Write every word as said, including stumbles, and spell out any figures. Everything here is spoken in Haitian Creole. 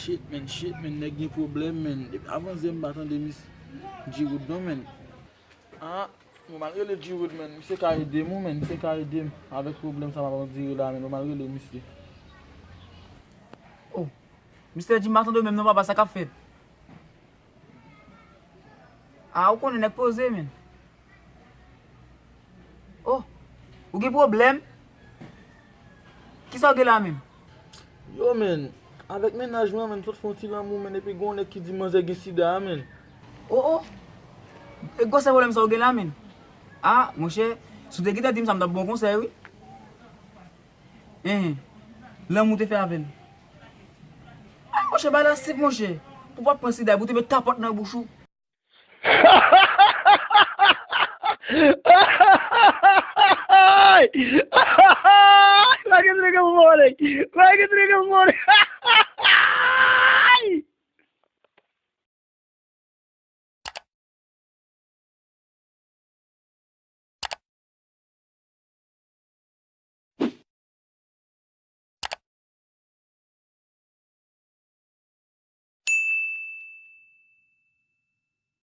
Shit, man, shit, man, nèg gen pwoblèm, man. Depi avan yè m pa tande misye G-Wood non, man. Ah, bon, m al rele G-Wood, man. Misye ka ede m, wi, man. Misye ka ede m avèk pwoblèm sa m ap andire la, man. Bon, m al rele misye. Oh, mistè Jim, m pa tande w menm non, papa, sa k ap fèt? Ah, ou konnen nèg poze, man. Oh, ou gen pwoblèm? Kisa w gen la menm? Yo, man, avèk mennaj mwen, man, sot fè yon ti lanmou, man, epi gen yon nèg ki di manzè gen sida, man. Oh, oh. E gwosè pwoblèm sa w gen la, man? Ah, monchè, si w te gentan di m sa, m t ap ba w konsèy, wi. Enhen. Lanmou te fè avè l. Ay, monchè, bay la sik, monchè. Pou w pa pran sida, pou w te met kapòt nan bouch ou. Ay! Ay! Lage trike pou mwen. Lage trike pou mwen.